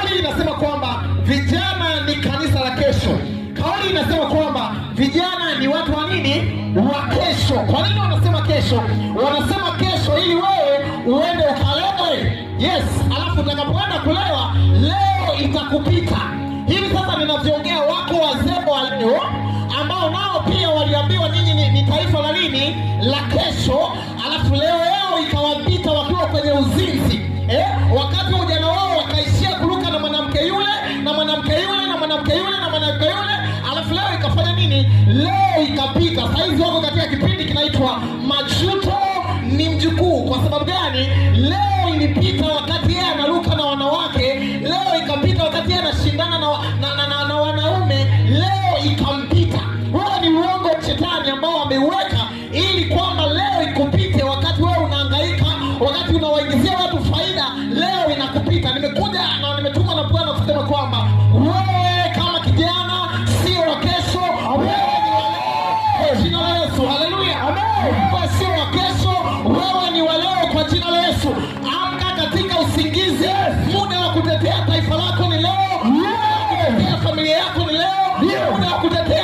Kauli inasema kwamba vijana ni kanisa la kesho. Kauli inasema kwamba vijana ni watu wa nini? Wa kesho. Kwa nini wanasema kesho? Wanasema kesho ili wewe uende ukalewe. Yes, alafu utakapoenda kulewa, leo itakupita. Hivi sasa ninavyoongea, wako wazee wa leo ambao nao pia waliambiwa ninyi ni taifa la nini? La kesho. Alafu leo yao ikawapita wakiwa kwenye uzinzi. Wakati wa ujana wao wakaishia kuruka na mwanamke yule na mwanamke yule na mwanamke yule na mwanamke yule, alafu leo ikafanya nini? Leo ikapita. Saizi wako katika kipindi kinaitwa majuto ni mjukuu. Kwa sababu gani? Leo ilipita wakati yeye anaruka na wanawake, leo ikapita wakati yeye anashindana na wanaume, leo ikampita. Huo ni uongo wa shetani ambao ameuweka ili kwamba leo ikupite wakati wewe unahangaika, wakati unawaingizia watu faida, leo inakupita. Nimekuja na nimetumwa na Bwana kusema kwamba wewe kama kijana sio wa kesho, wewe ni wa leo kwa jina la Yesu. Haleluya! Wewe sio wa kesho, wewe ni wa leo kwa jina la Yesu. Amka katika usingizi. Muda wa kutetea taifa lako ni leo, muda wa kutetea familia yako ni leo, muda wa kutetea